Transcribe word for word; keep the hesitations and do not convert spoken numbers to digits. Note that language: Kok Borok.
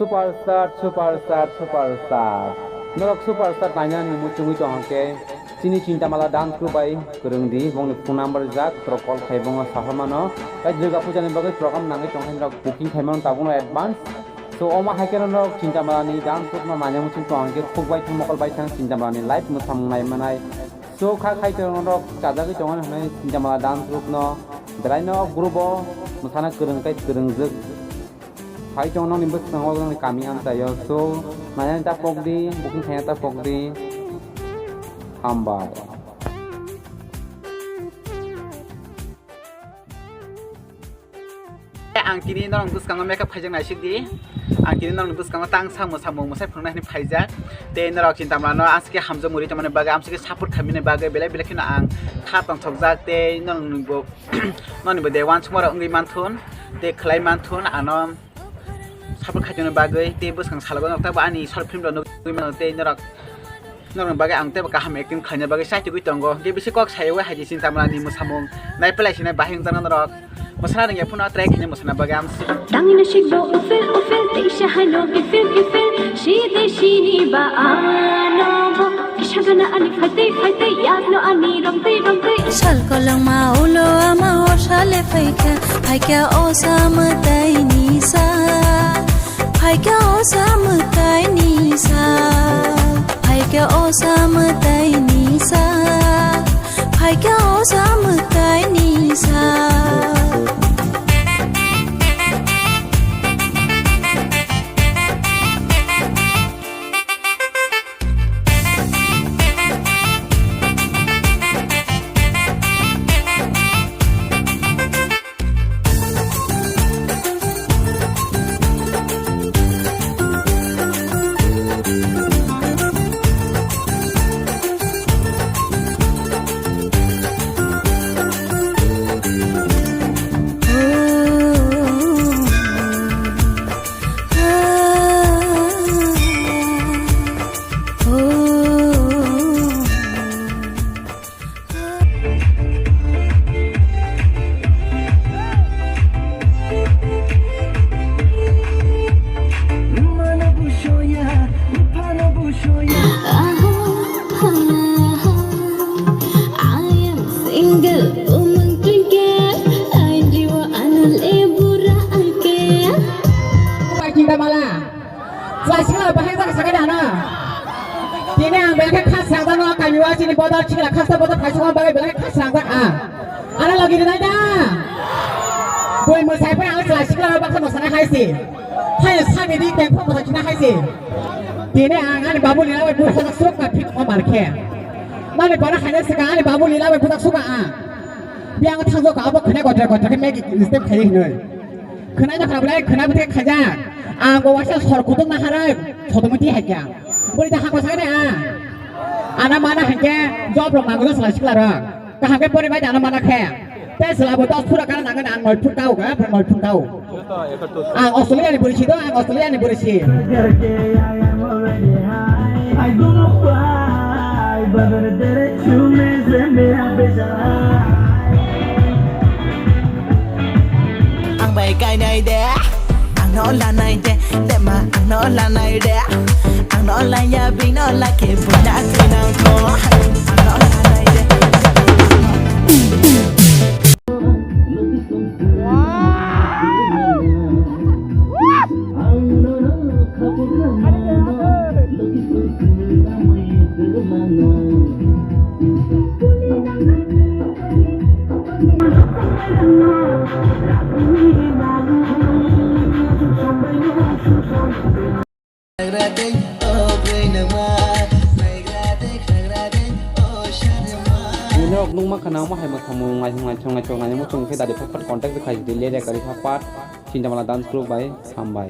Superstar, superstar, superstar. Norok superstar nainani muchungwi tong hwnkhe chini Chintamala dance group bai kwrwng di, bongni phone number rijak, norok call khai bongo saharmano. Tai Durga puja ni bagwi program nangwi tong khe norok booking khai mano tabukno advance. So omo hai khe norok Chintamala ni dance group no naina muchung tong hwnkhe khuk bai thang mokol bai thang Chintamala ni live mwsamung nai manai. So kha khai tong norok chajagwi tongo hwnwi Chintamala dance group no belai no group o mwsana kwrwng tei kwrwngjwk. Phai tongo nokni bwskango nokni kami amchaio. So, nainani ta pokdi, booking khaina ta pokdi. Hambai. Ang tini norok bwskango makeup khaijak naisikdi. Ang tini norok bwskango tangsa mwsamung mwsai phunuknai hwnwi phaijak. Tei norok Chintamala no aske hamjak muri tongmani bagwi, amsike support khaimani bagwi belai belai kheno ang kha tongthokjak. Tei norok bo noni bo de uansukma rok wngwi manthun, tei khlai manthun, ano support khaitongni bagwi, tei bwskang salogo nok tabo ani short film rok nugwi mano, tei norok, norokni bagwi ang teibo kaham acting khlaina bagwi chaitugwi tongo. Hwnkhe bisi kok sayawi hai di Chintamala ni mwsamung nai pelai sinai bahai wngjakna norok mwsana rwngya phano try khaina mwsana bagwi ang. Tangina sikbo ufil ufil, teisa haino gifil gifil, side sini ba ano bo. Kisa gana ani phaitei phaitei, yakno ani romtei romtei. Sal kolongma ulo ama hor sale phaikha, phaikha o sa mwtaini sa, phaikha o sa mwtaini sa, phaikha o sa mwtaini sa, phaikha o sa mwtaini sa. Single, umang twinkle, ain jiwa anal e bura angke. Pai Chintamala. Chwla sikla bahai jak sakani ano. Tini ang belai khe khas rangjakno kami o chini bodol sikla khas bodol phaisungo bagwi belai khe khas rangjak ang. Ano logi rinai da. Bui mwsai phai ang chwla sikla baksa mwsana hai si. Hai sani di tengphok mwsai china hai si. Tini ang ani babu lila bai bukhok suk ka phik ma mar khe. Mani bara hai sika ani babu lila bai bukhok suk ang. Biang thangjo ka abo khna gotre gotre khe megi step khai hinoi. Khwnai da kharap lai, khwna bwthe khaijak. Ang bo waisa sor kutung na harai, sotomiti haikya. Bori da hakwa sakne a. Ana mana haikya, job rok mango sala sikla rok. Kaham ke pori bai da ana mana khe. Te sala bo dos phura kana nangan ang noi phun kau ga, phun noi phun kau. Ang Australia ni bori si do, ang Australia ni bori si. Ang bai kainai de, ang no lanai de, dema ang no lanai de, ang no laya bino lake buda sinang ko, ang no lanai de. Norok nukma khana omo hai mwsamung naithok naithok naithok naina muchung khe dadi phat phat contact rwkha di le rekari phat phat Chintamala dance group bai hambai.